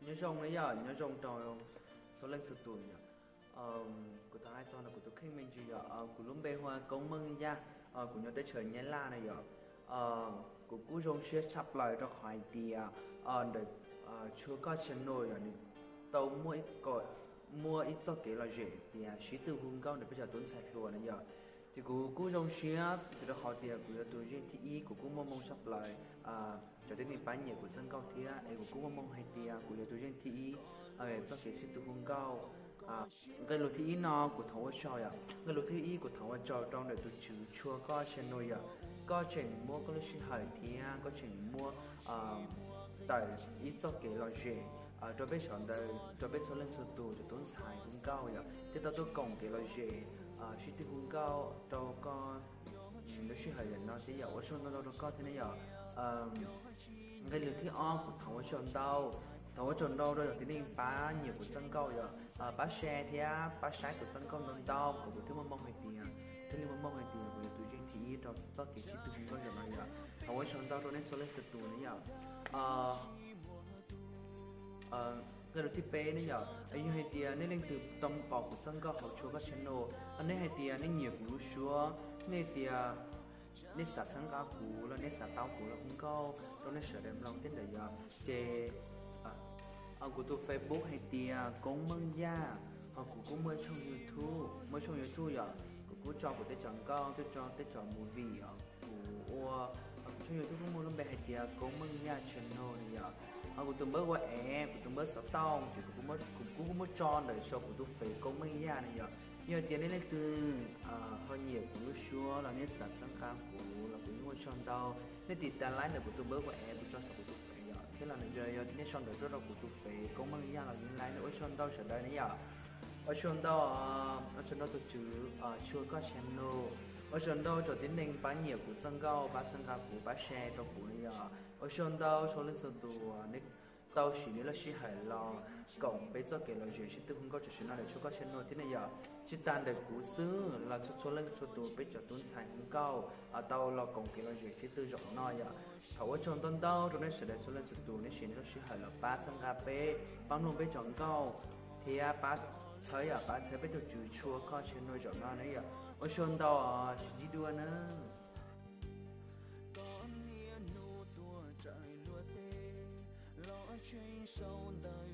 Nyob zoo na yom, nyob zoo rau txhua leej txhua tus yom. Kuv thov hais txog ntawm kuv tus kheej me ntsis yom, kuv lub npe hu ua Koob Meej Yaj, kuv nyob teb chaws Nyab Laj na yom. Kuv kuj zoo siab tshaj plaws rau qhov hais tias ntawm Tshua Koj channel yom, nws tau muaj ib txoj kev lom zem tias sib tw hu nkauj ntawm peb cov tub ntxhais hluas na yom. Ces kuv kuj zoo siab rau qhov tias kuv yog tus zeej thib ib, kuv kuj muaj moo tshaj plaws cov tib neeg pab nyiam kuv txoj nkauj thiab es kuv kuj muaj moo hais tias kuv yog tus zeej thib ib txoj kev sib tw hu nkauj. Nqe lus thib ib no kuv thov ua tsaug yom, nqe lus thib ib kuv thov ua tsaug rau ntawm tus tswv Tshua Koj channel yom. Koj tseem muab koj lub sij hawm thiab koj tseem muab tawm ib txoj kev lom zem rau peb sawv daws, rau peb txhua leej txhua tus cov tub ntxhais hu nkauj yom, thiab tau tuaj koom kev lom zem sib tw hu nkauj rau koj lub sij hawm yam no thiab yom. Ua tsaug ntau ntau rau koj thiab ne yom. Nqe lus thib ob kuv thov ua tsaug ntau, thov ua tsaug ntau rau cov tib neeg pab nyiam kuv txoj nkauj yom, pab share thiab pab saib kuv txoj nkauj ntau ntau kom kuv thiaj muaj moo hais tias, thiaj li muaj moo hais tias kuv yog tus zeej thib ib rau txoj kev sib tw hu nkauj zaum no yom. Thov ua tsaug ntau rau nej txhua leej txhua tus ne yom. Nqe lus thib peb ne yom, yog hais tias nej leej twg tau pom kuv txoj nkauj hauv Tshua Koj channel, nej hais tias nej nyiam kuv lub suab, nej tias nej xav txhawb nqa kuv los nej xav tau kuv los hu nkauj rau nej sawv daws mloog thiab ntawm yom, ces kuv tus Facebook hais tias Koob Meej Yaj, ho kuv kuj muaj tshooj YouTube, muaj tshooj YouTube yom, kuv kuj tso kuv tej cov nkauj, kuj tso tej cov movie os, kuv ua, kuv tshooj YouTube kuj muaj lub npe hais tias Koob Meej Yaj channel ne yom. Ho kuv tus npawb WhatsApp, kuv tus npawb xov tooj ces kuv kuj muab tso ntawm saum kuv tus Facebook Koob Meej Yaj ne yom. Yog tias nej leej twg ho nyiam kuv lub suab los nej xav txhawb nqa kuv los kuv yeej ua tsaug ntau. Nej tiv tas laib ntawm kuv tus npawb WhatsApp kuv tso saum kuv tus Facebook yom, thiab los yog nej sau ntawv tuaj rau kuv tus Facebook Koob Meej Yaj los yeej laib. Nej ua tsaug ntau sawv daws ne yom. Ua tsaug ntau, ua tsaug ntau tus tswv Tshua Koj channel. Ua tsaug ntau cov tib neeg pab nyiam kuv txoj nkauj, pab txhawb nqa kuv, pab share rau kuv ne yom. Ua tsaug ntau txhua leej txhua tus uas nej tau siv nej lub sij hawm los koom peb txoj kev lom zem sib tw hu nkauj tam sim no ntawm Tshua Koj channel thiab ne yom. Tsis tas ntawm kuv xwb los txhua txhua leej txhua tus peb cov tub ntxhais hu nkauj tau los koom kev lom zem sib tw zaum no yom. Thov ua tsaug ntau ntau rau nej sawv daws txhua leej txhua tus nej siv nej lub sij hawm los pab txhawb nqa peb, pab mloog peb cov nkauj, thiab pab txhawb yom, pab txhawb peb tus tswv Tshua Koj channel zaum no ne yom. Ua tsaug ntau, sib ntsib dua na. Koj niaj hnub tuaj raws luag teb, los tshee sau ntawv